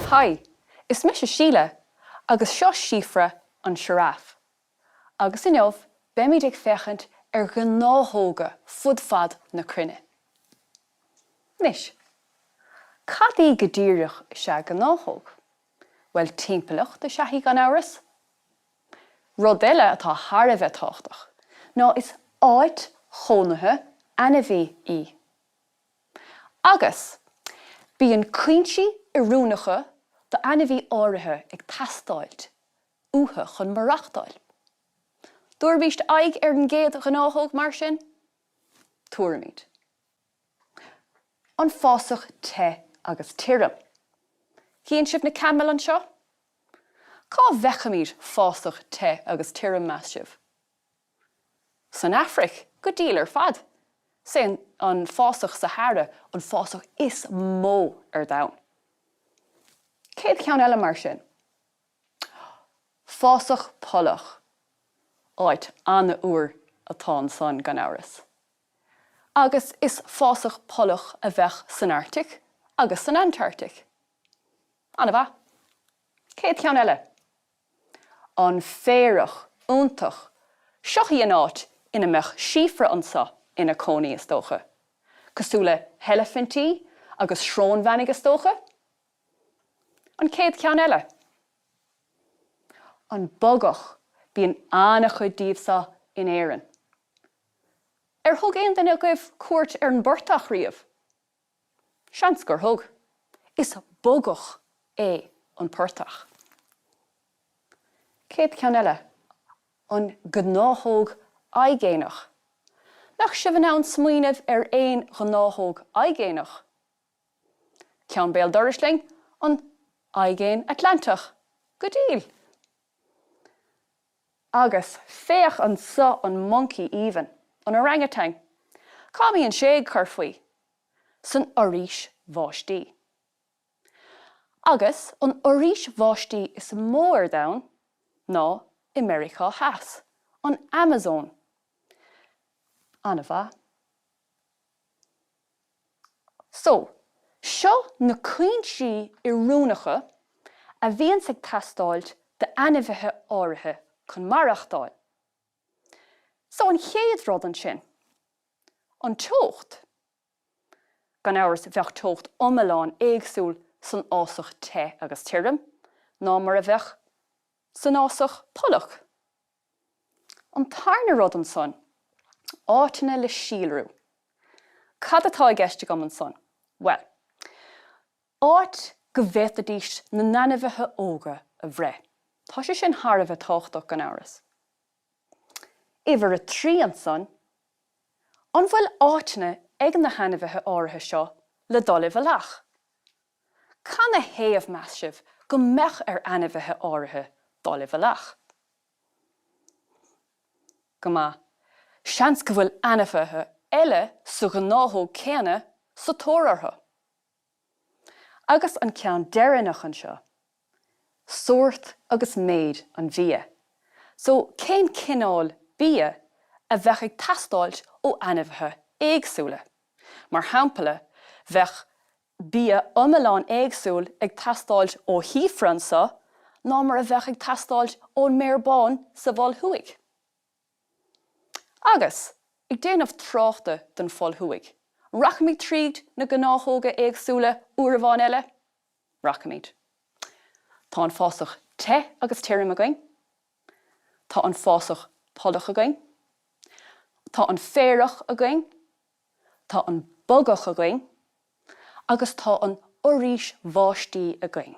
Haigh, is mise Síle agus seo Síofra an sioráf. Agus inniu beimid ag féachaint ar ghnáthóga fud fad na cruinne. Anois, cad í go díreach is ea gnáthóg? Bhuel, timpeallacht is ea í gan amhras. Rud eile atá thar a bheith tábhachtach ná is áit chónaithe ainmhí í. Agus bíonn cuinsí oiriúnacha d'ainmhí áirithe ag teastáilt uathu chun maireachtáil. Tabharfaimid aghaidh ar an gcéad ghnáthóg mar sin? Tabharfaimid. An fásach te agus tirim. Chíonn sibh na camaill anseo? Cá bhfeicfimid fásach te agus tirim, meas sibh? San Afraic, go diail ar fad! Is é an fásach Sahara an fásach is mó ar domhan. Céad cheann eile mar sin? Fásach polach. Áit an-fhuar atá ansan, gan amhras. Agus is fásach polach a bheadh san Arctic agus san Antarctic. An-mhaith. Céad cheann eile. An féarach, iontach. Seo í an áit ina mbeadh Síofra anso ina cónaí, is dócha. Cosúil le heilifintí agus srónbheannaigh, is dócha? An chéad cheann eile. An bogach, bíonn an-chuid díobh so in Éirinn. Ar thug aon duine agaibh cuairt ar an bportach riamh? Seans gur thug. Is bogach é an portach. Céad ceann eile, an gnáthóg aigéanach. Nach sibh in ann smaoineamh ar aon ghnáthóg aigéanach? Ceann béal dorais linn, an Aigéan Atlantach. Go diail! Agus féach anso an moncaí aoibhinn, an orangutan. Cá mbíonn sé ag cur faoi? San fhoraois bháistí. Agus an fhoraois bháistí is mó ar domhan ná i Meiriceá Theas, an Amazon. An-mhaith. So, seo na cuinsí oiriúnacha a bhíonns ag teastáilt d'ainmhithe áirithe chun maireachtáil. So, an chéad rud ansin, an teocht. Gan amhras bheadh teocht iomlán éagsúil san fhásach te agus tirim ná mar a bheadh san fhásach polach. An tarna rud ansan, áiteanna le síolrú. Cad atá i gceist agam ansan? Bhuel, áit go bhféadfaidís na n-ainmhithe óga a bhreith. Tá sé sin thar a bheith tábhachtach, gan amhras. Uimhir a 3 ansan, an bhfuil áiteanna ag na hainmhithe áirithe seo le dul i bhfolach? Canathaobh, meas sibh, go mbeadh ar ainmhithe áirithe dul i bhfolach? Go maith. Seans go bhfuil ainmhithe eile sa ghnáthóg céanna sa tóir orthu. Agus an ceann deireanach anseo, sórt agus méid an bhia. So, cén cineál bia a bheadh ag teastáilt ó ainmhithe éagsúla? Mar shampla, bheadh bia iomlán éagsúil ag teastáilt ó Shíofra anso ná mar a bheadh ag teastáilt ón mbéar bán sa Mhol Thuaidh. Agus, ag déanamh tráchta don Phol Thuaidh, rachaimid tríd na gnáthóga éagsúla uair amháin eile? Rachaimid. Tá an fásach te agus tirim againn. Tá an fásach polach againn. Tá an féarach againn. Tá an bogach againn agus tá an fhoraois bháistí againn.